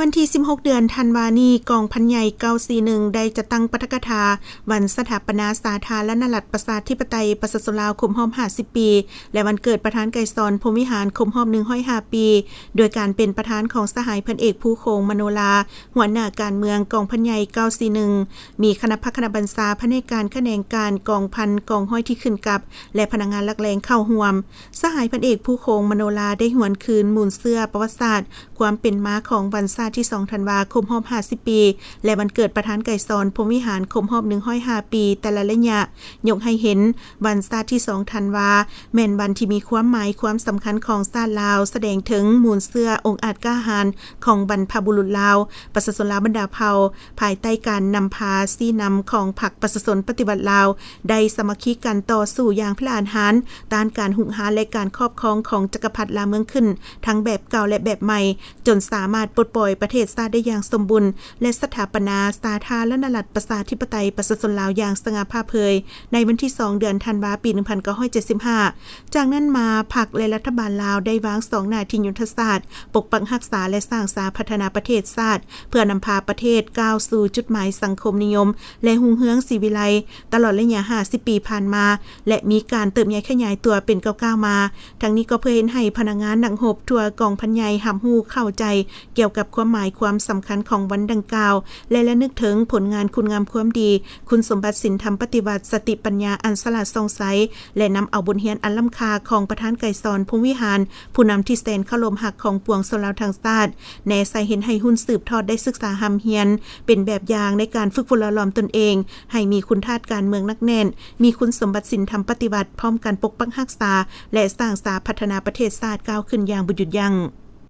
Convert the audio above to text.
ວັນທີສິບຫົກ ເດືອນທັນວານີ້, ກອງພັນໃຫຍ່ເກົ້າສີ່ໜຶ່ງ ໄດ້ຈັດຕັ້ງປາຖະກະຖາວັນສະຖາປະນາສາທາລະນະລັດ ປະຊາທິປະໄຕ ປະຊາຊົນລາວ ຄົບຮອບຫ້າສິບປີ ແລະ ວັນເກີດປະທານໄກສອນ ພົມວິຫານ ຄົບຮອບໜຶ່ງຮ້ອຍຫ້າປີ ໂດຍການເປັນປະທານຂອງສະຫາຍພັນເອກ ພູໂຂງ ມະໂນລາ ຫົວໜ້າການເມືອງກອງພັນໃຫຍ່ເກົ້າສີ່ໜຶ່ງ, ມີຄະນະພັກຄະນະບັນຊາ, ພະແນກການຂະແໜງການ, ກອງພັນ, ກອງຮ້ອຍທີ່ຂຶ້ນກັບ ແລະ ພະນັກງານຫຼັກແຫຼ່ງເຂົ້າຮ່ວມ. ສະຫາຍພັນເອກ ພູໂຂງ ມະໂນລາ ໄດ້ຫວນຄືນມູນເຊື້ອປະຫວັດສາດ ຄວາມເປັນມາຂອງວັນຊາດທີສອງທັນວາ ຄົບຮອບຫ້າສິບປີ ແລະ ວັນເກີດປະທານໄກສອນ ພົມວິຫານ ຄົບຮອບໜຶ່ງຮ້ອຍຫ້າປີ ແຕ່ລະໄລຍະ, ຍົກໃຫ້ເຫັນວັນຊາດທີສອງທັນວາ ແມ່ນວັນທີ່ມີຄວາມໝາຍຄວາມສຳຄັນຂອງຊາດລາວ, ສະແດງເຖິງມູນເຊື້ອອົງອາດກ້າຫານຂອງບັນພະບຸລຸດລາວ, ປະຊາຊົນລາວບັນດາເຜົ່າ, ພາຍໃຕ້ການນຳພາຊີ້ນຳຂອງພັກປະຊາຊົນປະຕິວັດລາວ ໄດ້ສາມັກຄີກັນຕໍ່ສູ້ຢ່າງພິລະອາດຫານ ຕ້ານການຮຸກຮານ ແລະ ການຄອບຄອງຂອງຈັກກະພັດລ່າເມືອງຂຶ້ນ ທັງແບບເກົ່າ ແລະ ແບບໃໝ່, ຈົນສາມາດປົດປ່ອຍປະເທດຊາດໄດ້ຢ່າງສົມບູນ ແລະ ສະຖາປະນາສາທາລະນະລັດ ປະຊາທິປະໄຕ ປະຊາຊົນລາວຢ່າງສະຫງ່າຜ່າເຜີຍ ໃນວັນທີສອງ ເດືອນທັນວາ ປີໜຶ່ງພັນເກົ້າຮ້ອຍເຈັດສິບຫ້າ. ຈາກນັ້ນມາ, ພັກ ແລະ ລັດຖະບານລາວໄດ້ວາງສອງໜ້າທີ່ຍຸດທະສາດ, ປົກປັກຮັກສາ ແລະ ສ້າງສາພັດທະນາປະເທດຊາດ ເພື່ອນຳພາປະເທດກ້າວສູ່ຈຸດໝາຍສັງຄົມນິຍົມ ແລະ ຮຸ່ງເຮືອງສີວິໄລ ຕະຫຼອດໄລຍະຫ້າສິບປີຜ່ານມາ ແລະ ມີການເຕີບໃຫຍ່ຂະຫຍາຍຕົວເປັນກ້າວໆມາ. ທັງນີ້ກໍເພື່ອເຮັດໃຫ້ພະນັກງານນັກຮົບທົ່ວກອງພັນໃຫຍ່ຮັບຮູ້ເຂົ້າໃຈກ່ຽວກັບຄວາມໝາຍຄວາມສຳຄັນຂອງວັນດັ່ງກ່າວ ແລະ ລະນຶກເຖິງຜົນງານຄຸນງາມຄວາມດີ, ຄຸນສົມບັດສິນທຳປະຕິວັດ, ສະຕິປັນຍາອັນສະຫຼາດສ່ອງໃສ ແລະ ນຳເອົາບົດຮຽນອັນລ້ຳຄ່າຂອງປະທານໄກສອນ ພົມວິຫານ ຜູ້ນຳທີ່ແສນເຄົາລົບຮັກຂອງປວງຊົນລາວທັງຊາດ ແນໃສ່ເຮັດໃຫ້ຮຸ່ນສືບທອດໄດ້ສຶກສາຮ່ຳຮຽນ ເປັນແບບຢ່າງໃນການຝຶກຝົນຫຼໍ່ຫຼອມຕົນເອງ ໃຫ້ມີຄຸນທາດການເມືອງໜັກແໜ້ນ, ມີຄຸນສົມບັດສິນທຳປະຕິວັດ, ພ້ອມກັນປົກປັກຮັກສາ ແລະ ສ້າງສາພັດທະນາປະເທດຊາດກ້າວຂຶ້ນຢ່າງບໍ່ຢຸດຢັ້ງ.